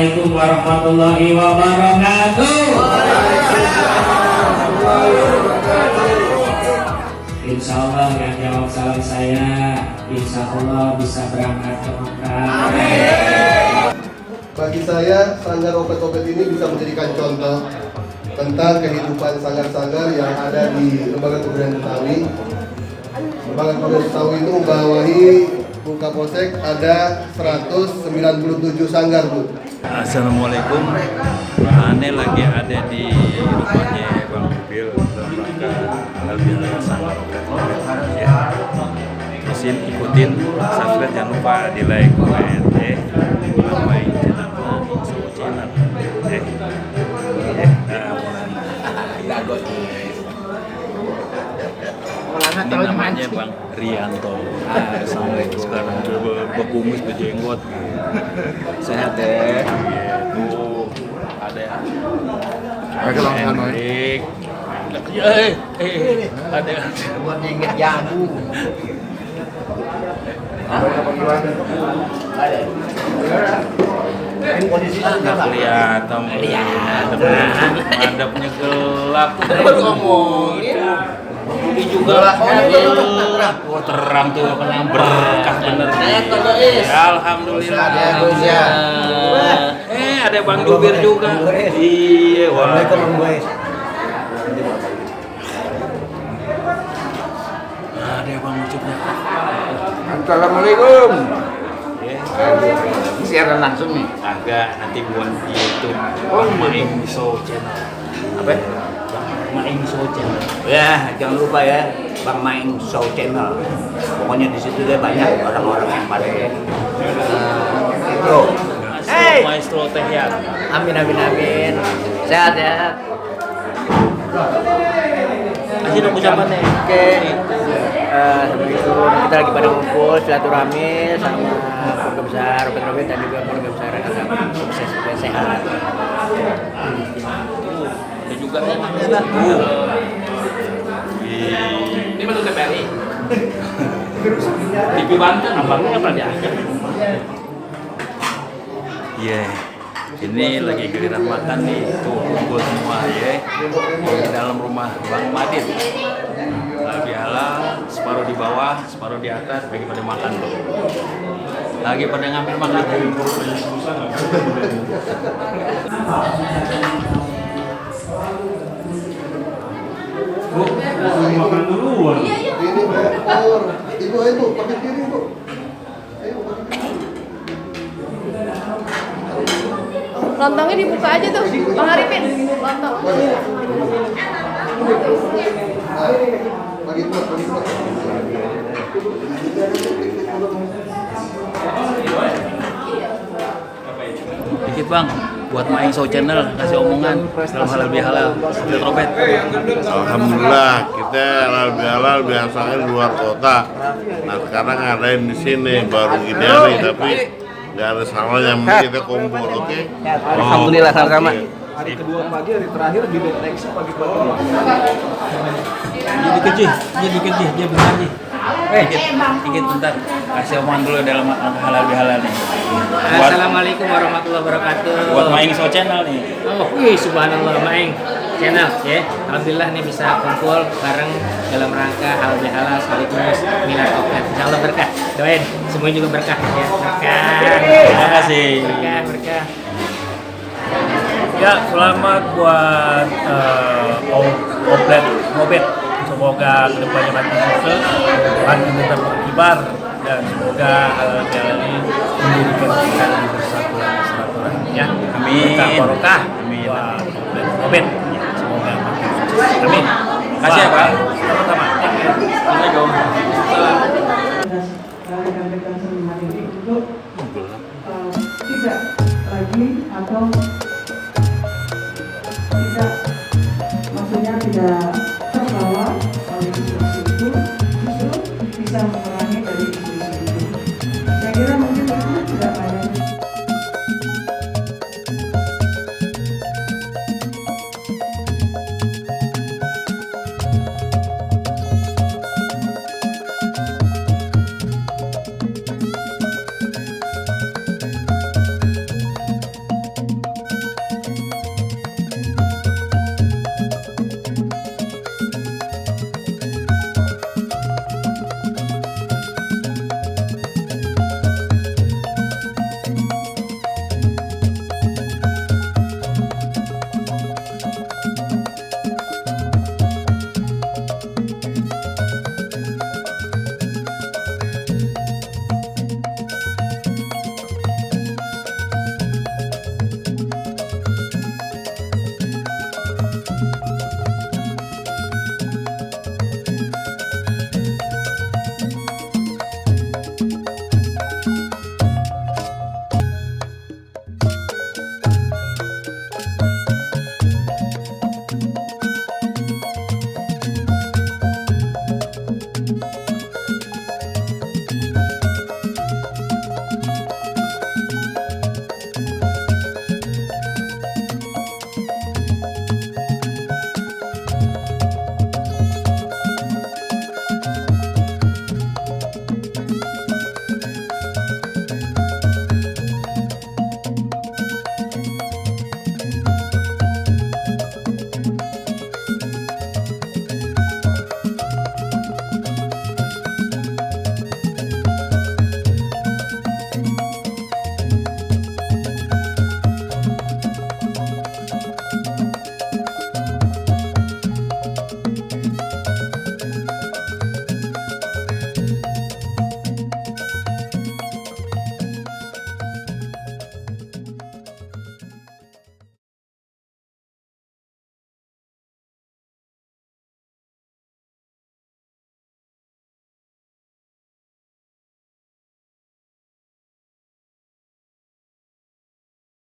Assalamualaikum warahmatullahi wabarakatuh. Insya Allah yang jawab salam saya, insya Allah bisa berangkat ke Mekah. Bagi saya, sanggar opet-opet ini bisa menjadikan contoh tentang kehidupan sanggar-sanggar yang ada di Lembaga Kebudayaan Betawi. Lembaga Kebudayaan Betawi itu membawahi Kapolsek ada 197 sanggar, Bu. Assalamualaikum. Ane lagi ada di rumahnya Bang Bibil dalam rangka halal bihalal sanggar opet-opet ya. Terusin ikutin, subscribe, jangan lupa di like, komen, main channel, ini namanya Bang Rianto. Sekarang berkumis berjenggot. Sehat deh. Tuh ada Hendrik. Ada buat inget jamu. Nggak kelihatan, madepnya gelap. Ngomong ini juga gelap. Oh, terang tuh, berkah bener. Alhamdulillah. Ada Bang Jubir juga. Iya, waalaikumsalam guys. Ada Bang Ucupnya. Assalamualaikum. Siaran langsung nih? Agak, nanti buat di YouTube. Bang Maing Show Channel. Apa? Bang Maing Show Channel. Ya, jangan lupa ya, Bang Maing Show Channel. Pokoknya di situ deh banyak orang-orang yang pada itu. Maestro Teh ya. Amin amin amin. Sehat ya. Masih nunggu siapa nih? Oke. Begitu kita lagi pada ngumpul silaturahmi sama keluarga besar Opet dan juga keluarga besar agama sukses dan sehat. Ada juga ya. Ini menurut TPRI. TV Banten, abangnya nggak pernah diajak. Iya, ini lagi giliran makan nih, tuh kumpul semua ya di dalam rumah Bang Madin. Lagi halal, separuh di bawah, separuh di atas, lagi pada makan tuh. Lagi pada ngambil makan. Bu, makan duluan. Ini betul. Ibu, ayo pakai piring, Bu. Ayo pakai piring. Lontongnya dibuka aja tuh, Bang Arifin. Lontong. Bagi buat. Dikit Bang, buat Maing Show Channel, kasih omongan dalam halal bihalal, Opet Opet. Alhamdulillah kita halal bihalal biasanya di luar kota. Nah sekarang ngadain di sini baru gini hari tapi nggak ada salahnya kita kumpul, oke? Alhamdulillah sama-sama. Hari kedua pagi, hari terakhir dideteksi pagi-pagi. Jadi kecil, dia benar nih. Dikit bentar, kasih omongan dulu dalam halal bihalal nih. Assalamualaikum warahmatullahi wabarakatuh. Buat Maing Show Channel nih. Oh, subhanallah Maing Channel ya. Alhamdulillah nih bisa kumpul bareng dalam rangka halal bihalal sekaligus milad opet. Insyaallah berkah. Doain semuanya juga berkah ya. Berkah. Terima kasih. Berkah. Ya, selamat buat Opet. Semoga kedepannya makin sukses, makin tetap berkibar, dan semoga halal bihalal ini menjadikan kita lebih bersatu lagi silaturahmi ya. Amin. Berkah barokah Amin. buat Opet. Semoga makin sukses. Amin. Kasih ya Pak. Sama-sama. Assalamualaikum. Rekan-rekan seniman ini untuk tidak lagi atau tidak, maksudnya tidak